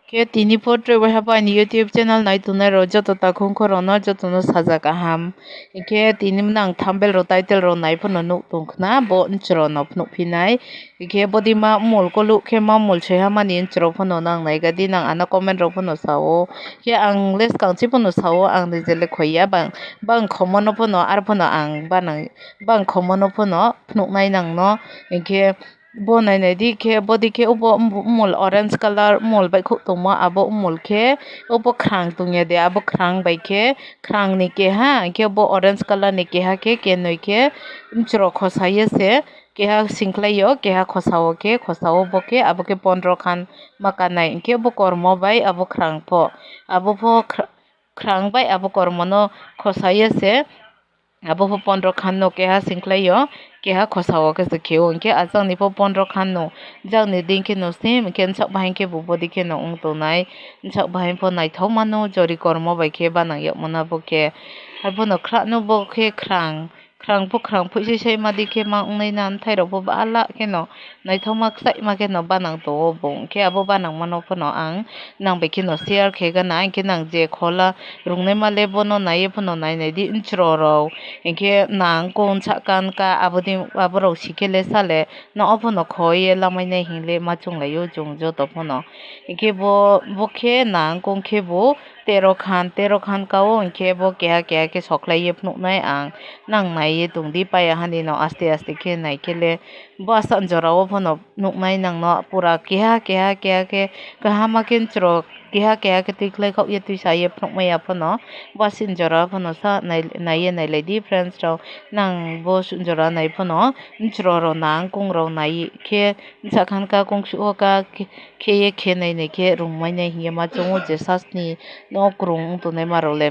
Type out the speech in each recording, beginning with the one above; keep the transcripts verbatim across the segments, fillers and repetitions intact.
Khe tini pho tre waiha bo ani YouTube channel nai tongnai rok joto takhuk khorokno jotono sajak kaham. Hinkhe tini nang thumbnail rok title rok nai phano nuk tong khna bo nchwrok no phunuk phinai. Hinkhe bodi ma mol koluk khe ma mol soiha mani nchwrok phano nang nai gadi nang ano comment rok phano sao. Khe ang le swkang chi phano sao ang nijele khoiya bang bang khomo no phano ar phano ang banang bang khomo no phano phunuk nai nang no. Hinkhe Bo nainai di khe, bo di khe, obo mol orange colour mol baihkhouh tongmo, abo mol khe obo khwrang tongya de, abo khwrang bai khe, khwrang ni keha, hinkhe bo orange colour ni keha khe, kenwi khe, mchwrwk khosa ye se, keha singkhlai o, keha khosa o khe, khosa o bo khe, abo khe pondro khan ma kanai, hinkhe bo kormo bai abo khwrang pho, abo pho khwrang bai abo kormo no khosa ye se. Abo pho pondro khan no keha singkhlai o, keha khosa o khe se khe o, hinkhe ajak ni pho pondro khan no, jak ni din khe no same hinkhe nsak bahai khe bo bodi khe no wng tongnai, nsak bahai pho naithok mano, jori kormo bai khe banang yag mano bo khe, hai pho no khwlak no bo khe khwrang, khwrang pho khwrang phuisai sai ma di khe ma wngnai na, bwthai rok bo bala khe no. Naithokma kwchangma khe no banang tongo bo, hinkhe abo banangma no phano ang nang bai kheno share khe gana, hinkhe nang je khola rwngnaima le bono naiye phano nai nai di nchwrwk rok, hinkhe nang kung sakan ka abo di aborok sikhe le sale no o phano khoiye lamainai hinle ma chwnglaio chwng joto phano, hinkhe bo bo khe nang kung khe bo tero khan, tero khan ka o, hinkhe bo keha keha khe soklaiye phunuknai ang nang naiye tongdi paiya hani no aste aste khe naikhe le. Bwsa jora o phano nuknai nangno pura keha keha keha khe kaham ma khe chwrwk keha keha khe twi khlai khok ye twi sa ye phunuk maya phano bwsa jora o phano sa nai ye nai lai di friends rok nang bo jora nai phano chwrwk rok nang kung rok nai khe sakhan ka kung suo ka khe ye khe nai nai khe rung mai nai hing ye ma chwng o je sas ni nok rung wng tongnai ma rok le.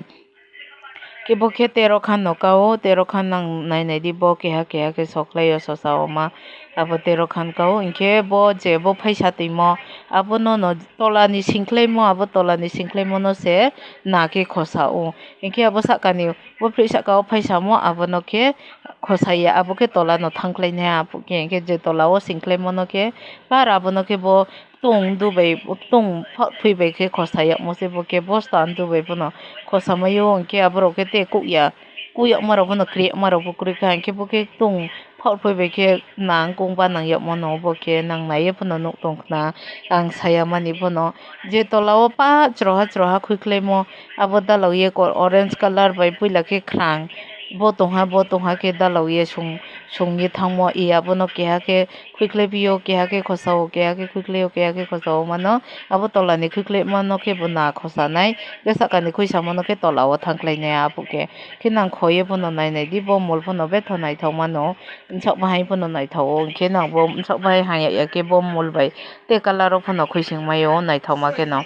Khe bo khe tero khan no ka o, tero khan nang nai nai di bo keha keha khe soklai o sosa o ma abo tero khan ka o. Hinkhe bo je bo phaisa twimo abono no tola ni singkhlai mo, abo tola ni singkhlai mo no se na khe khosa o. Hinkhe abo saka ni bo phri saka o phaisa mo abono khe khosa ya, abo khe tola no thangkhlai nai. Hinkhe je tola o singkhlai mo no khe par abono khe bo Tong dubai, tong phak phui bai khe khosa yakmo se bo khe bosta dubai bono khosa maio, hinkhe aborok khe tei kukya, kukya ma rok bono kre ma rok bo kwrwi kha, hinkhe bo khe tong phak phui bai khe nang kung ba nang yakmo no bo khe nang naiye phano nuk tong khna, ang saya mani bono je tola o pa chwraha chwraha khwi khlaimo abo dalok ye orange colour bai puila khe khwrang bo tongha bo tongha khe dalok ye song song ye thangmo, abono keha khe. Khwikhlai phio, keha khe khosao, keha khe khwikhlaio, keha khe khosao mano. Abo tolani khwikhlaima no khe bo na khosanai, tei sakani khwisamano khe tolao thangkhlainai. Abo khe khe nang khoye phano nainai di, bo mol phano betha naithok mano, nsok bahai phano naithok o, hinkhe nang bo nsok bahai hamya ya khe bo mol bai tei colour o phano khwising maio naithokma kheno.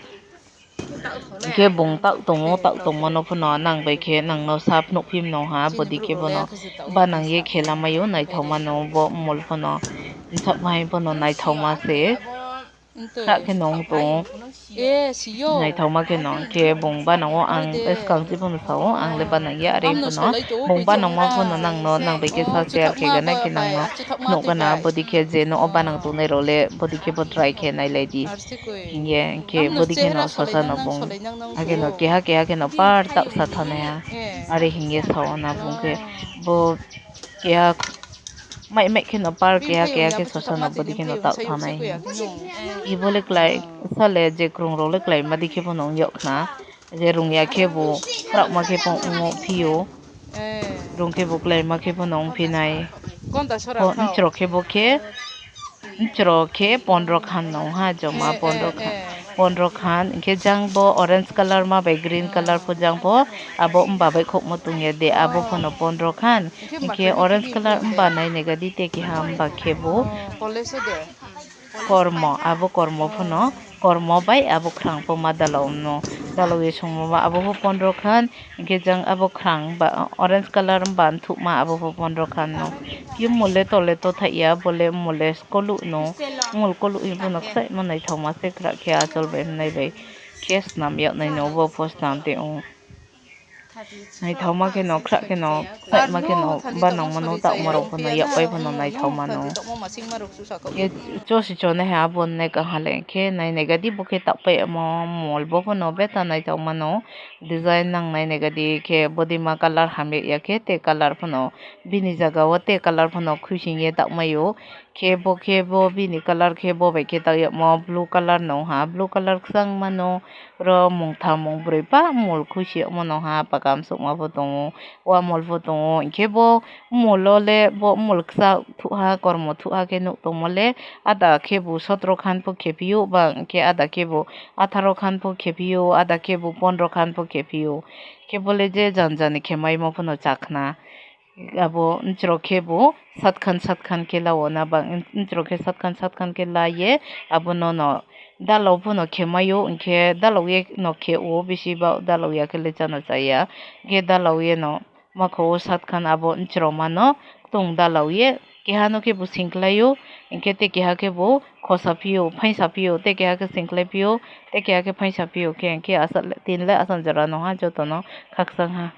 Hinkhe bung tak tongo, tak tongmano phano nang bai khe nangno sa phunuk phim nong ha, bwdwi khe bono banang ye khe lamaio, naithok mano bo mol phano, sak bahai phano naithok ma se, tak khe nong tongo, naithok ma khe nong khe bung banango ang swkang se phano sao, ang le banang ya, are phano bung banang ma phano nangno nang bai khe sa share khe gana khe nangno phunuk gana, bwdwi khe je no o banang tongnai rok le bwdwi khe bo try khe nai lai di. Hinkhe, hinkhe bwdwi kheno sosa no bung. Hakhe no keha keha kheno par tak sa thanai ha. Are hinkhe sao na bung khe bo keha mai mai kheno par keha keha khe sosa no bwdwi kheno tak thanai. Ibo le klai sale je kwrwng rok le klai ma di khe bono wng yok khna. Je rung ya khe bo khorokma khe bo wng phio. Rung khe bo klai ma khe bono wng phinai. Bo nchwrwk khe bo khe. Nchwrwk khe pondro khan no ha, joma pondro khan, pondro khan. Hinkhe jang bo orange colour ma bai green colour pho jang pho, abo wmba bai khokmo tong ya de, abo phano pondro khan. Hinkhe orange colour wmba nai nai gadi te keha wmba khe bo kormo, abo kormo phano, kormo bai abo khwrang pho ma dalao no, dalao ye songmo ma abo pho pondro khan. Hinkhe jang abo khwrang ba orange colour wmba nthukma abo bo pondro khan no. Phiyo mole tole to thaiya, bole mole koluk no, mol koluk hinwi bono kwchai ma naithokma se khwrak khe achol bai mwnai bai khe snam yaknai no, bo pho snam tei o. Naithokma kheno, khrak kheno, khlaima kheno, banangmano, takmarok phano, yakpai phano naithokmano. Ye chosi chonai ha, abo nai kahale khe, nai naigadi bo khe takpai omo mol bo phano beta naithokmano, design nang nai naigadi khe, bodima colour hamya ya khe, tei colour phano bini jaga o tei colour phano khuising ye takmai o. Khe bo khe bo bini colour khe bo bai khe tak yamo blue colour no ha, blue colour kwchang mano ro mungtham mungbrwi ba mol khuisi yamo no ha, pakam sukma bo tongo, wamol bo tongo, hinkhe bo mol o le bo mol kwchak thuha kormo thuha khe nuk tongmo le ada khe bo sotro khan pho khe phio ba hinkhe ada khe bo atharo khan pho khe phio, ada khe bo pondro khan pho khe phio, khe bo le je jani jani khe maimo phano chakna. Abo nchwrok khe bo satkhan satkhan khe lao na ba, nchwrok khe satkhan satkhan khe la ye abono no dalok phano khe mai o, hinkhe dalok ye no khe o, bisi ba dalok ya khe le chano cha ya, hinkhe dalok ye no makho o satkhan abo nchwrok mano tung dalok ye keha no khe bo singklai o, hinkhe tei keha khe bo khosa phio, phaisa phio, tei keha khe singklai phio, tei keha khe phaisa phio, khe hinkhe aswk le tin le aswk jora no ha joto no khakchang ha.